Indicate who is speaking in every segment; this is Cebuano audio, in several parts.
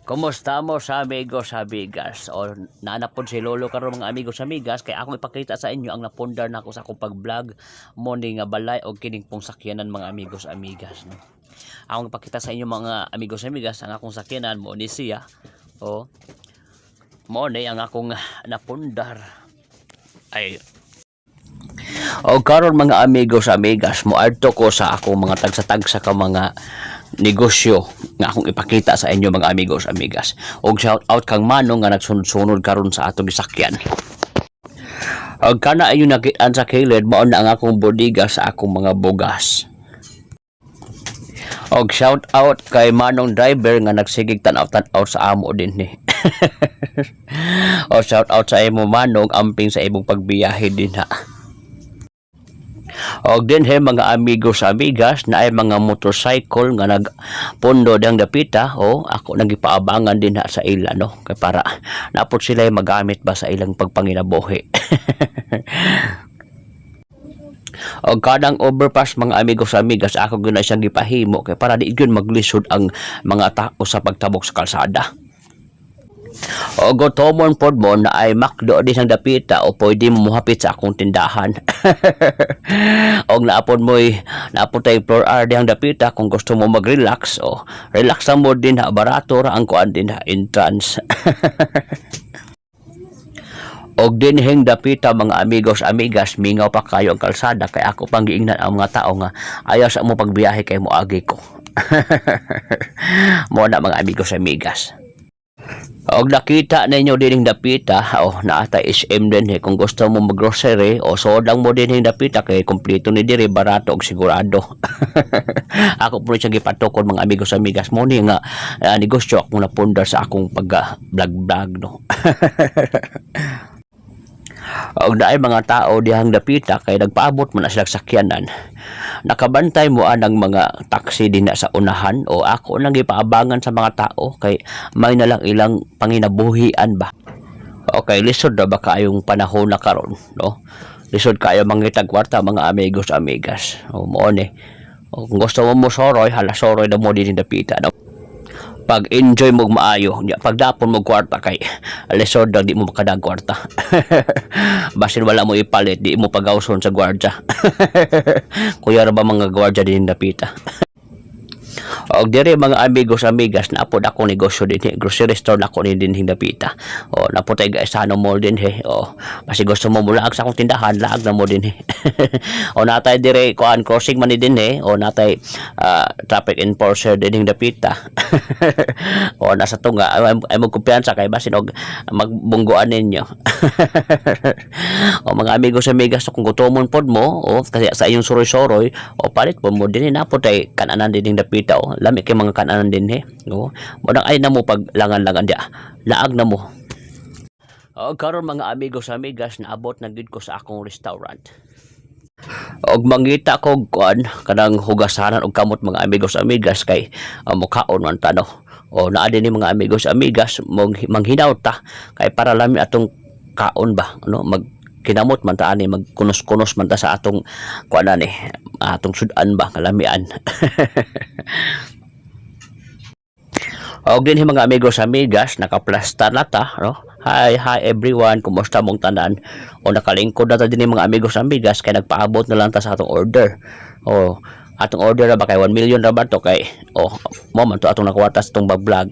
Speaker 1: Kumusta mo sa amigos, amigas? O naanapod si Lolo karon, mga amigos, amigas, kay akong ipakita sa inyo ang napundar nako sa akong pag-vlog mo ni nga balay og kining pong sakyanan, mga amigos, amigas, no. Akong ipakita sa inyo, mga amigos, amigas, ang akong sakyanan mo ni siya. O mo ni ang akong napundar. Ay. O karon, mga amigos, amigas, moadto ko sa akong mga tagsa-tagsa ka mga negosyo nga akong ipakita sa inyo, mga amigos, amigas. Og shout out kang Manong nga nagsunod-sunod karon sa atong gisakyan. Og kana ayon nakitaan sa kilid, mao na ang akong bodega sa akong mga bugas. Og shout out kay Manong driver nga nagsigig tan-aw-tan-aw sa amo din ni. O shout out sa imo, Manong, amping sa imong pagbiyahe din ha. Og dinhi, mga amigos, amigas, na ay mga motorcycle nga nagpundo dang dapita, o ako nang gipaabangan din ha sa ila, no, kay para napot sila magamit ba sa ilang pagpanginabuhi. Og kadang overpass, mga amigos, amigas, ako gyud na siyang gipahimo kay para di gyud maglisod ang mga tao sa pagtabok sa kalsada. O gutomon pod mo na ay McDo din ang dapita o pwede mo muhapit sa akong tindahan. Og naapod mo'y naapod tay floor R dihang dapita kung gusto mo mag-relax, o relax lang mo din ha, barato ra ang kuan din ha, entrance. Og dinhing dapita, mga amigos, amigas, mingaw pa kayo ang kalsada kay ako pang giingnan ang mga tao nga ayaw sa mo pagbiyahe kay moagi ko. Mo na, mga amigos, amigas. Og nakita ninyo dining dapita, oh, naata SM din eh. Kung gusto mo maggrocery, o sodang mo din dapita kay kompleto ni diri, barato og sigurado. Ako po siyang gipatukod, mga amigos, amigas, mo ni nga negosyo akong napundar sa akong pag vlog vlog, no. Og naay mga tao dihang dapita kay nagpaabot man na sila sakyanan. Nakabantay mo anang mga taxi din na sa unahan, o ako nang gipaabangan sa mga tao kay may na lang ilang panginabuhian ba. Okay, lisod na ba kayong panahon na karon, no? Lisod kayo mangitag kwarta, mga amigos, amigas. O mo ni. O, kung gusto mo mo soroy, hala, soroy na mo din dapita, no? Pag enjoy mo maayo, nya pagdapon mo kwarta kay lisod daw, di mo makadag kwarta. Basin wala mo ipalit, di mo pagawson sa gwardya. Kuya ra ba mga gwardya din dapita. Og diri, mga amigos, amigas, naapod ako negosyo din, grocery store na ako ni din dapita. O napod tay Gaisano Mall din he. O basi gusto mo mulaag sa akong tindahan, laag na mo din he. O natay dire kuan, crossing man ni din he. O natay traffic enforcer din dapita. O nasa tunga ay mo kumpiyansa kay basin og magbunggoan ninyo. O mga amigos, amigas, kung gutomon pod mo o kasi sa iyong suroy-soroy, o palit po mo din, napod tay kananan din dapita, o lami kay mga kananan din he. O mo nang ay na mo pag langan-langan dia. Laag na mo. O karon, mga amigos, amigas, naabot na gid ko sa akong restaurant. Og mangita ko kuan, kanang hugasanan og kamot, mga amigos, amigas, kay mukaon man ta, no. O naa din ni, mga amigos, amigas, manghinaw ta kay para lami atong kaon ba, no, mag kinamot man ta ani, magkunos-kunos man ta sa atong kuan ani, atong sudan ba, kalamian. Og din mga amigos, amigas, nakaplasta na ta, no? Hi, hi everyone, kumusta mong tanan? O nakalingkod na ta din mga amigos, amigas, kay nagpaabot na lang ta sa atong order. O atong order ra ba kay 1 million ra ba to, kay oh mo man to atong nakuwata sa atong vlog.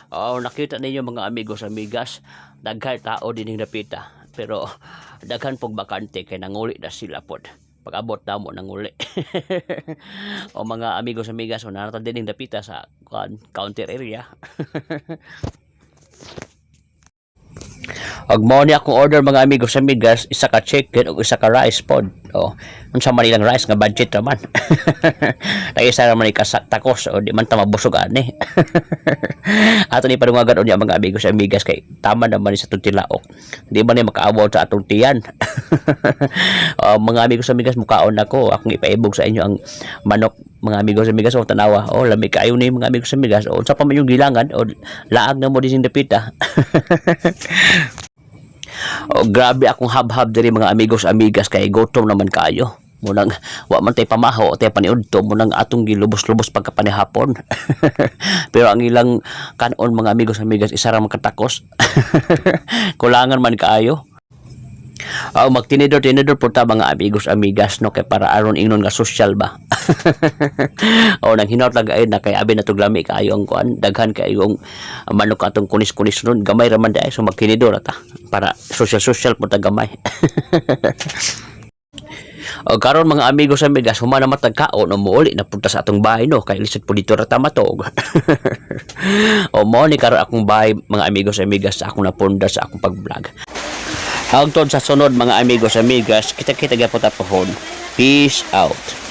Speaker 1: Oh, nakita ninyo, mga amigos, amigas, daghan tao din dapita. Pero daghan pog bakante kay nanguli na sila pod. Pag-abot na mo nanguli. O mga amigos, amigas, o narata din dapita sa counter area. Og mo ni akong order, mga amigos, amigas, isa ka chicken ug isa ka rice pod. O unsa man ilang rice nga budget ra man. Tag isa ra man ka tacos, o di man ta mabusog ani. Ato ni padungagan unya, mga amigos, amigas, kay tama naman ni sa atong tilaok. Di man ni makaabot sa atong tiyan. O, mga amigos, amigas, mukaon ako. Akong ipaibog sa inyo ang manok, mga amigos, amigas, o tanawa. O lami kaayo ni, mga amigos, amigas. O unsa pa man yung gilangan, o laag na mo din dapita. O grabe akong habhab diri, mga amigos, amigas, kay gutom naman kayo. Munang wa man tay pamaho tay paniudto, munang atong gilubos-lubos pagkapanihapon. Pero ang ilang kanon, mga amigos, amigas, isa ra man ka tacos. Kulangan man kaayo. Oh, magtinidor tinidor po ta, mga amigos, amigas, no, kay para aron ingnon nga social ba. O nang hinaut lang ay na kay abi na tuglami kaayo ang kuan, daghan kaayo ang manok atong kunis-kunis ron, gamay ra man diay, so magtinidor ta para social social po ta gamay. O karon, mga amigos, amigas, human na matag kaon o muuli na punta sa atong bahay, no, kay lisod po dito ra ta matog. O mo ni karon akong bahay, mga amigos, amigas, sa akong napundar sa akong pag-vlog. Hangtod sa sunod, mga amigos, amigas, kita-kita gyapon ta pohon. Peace out.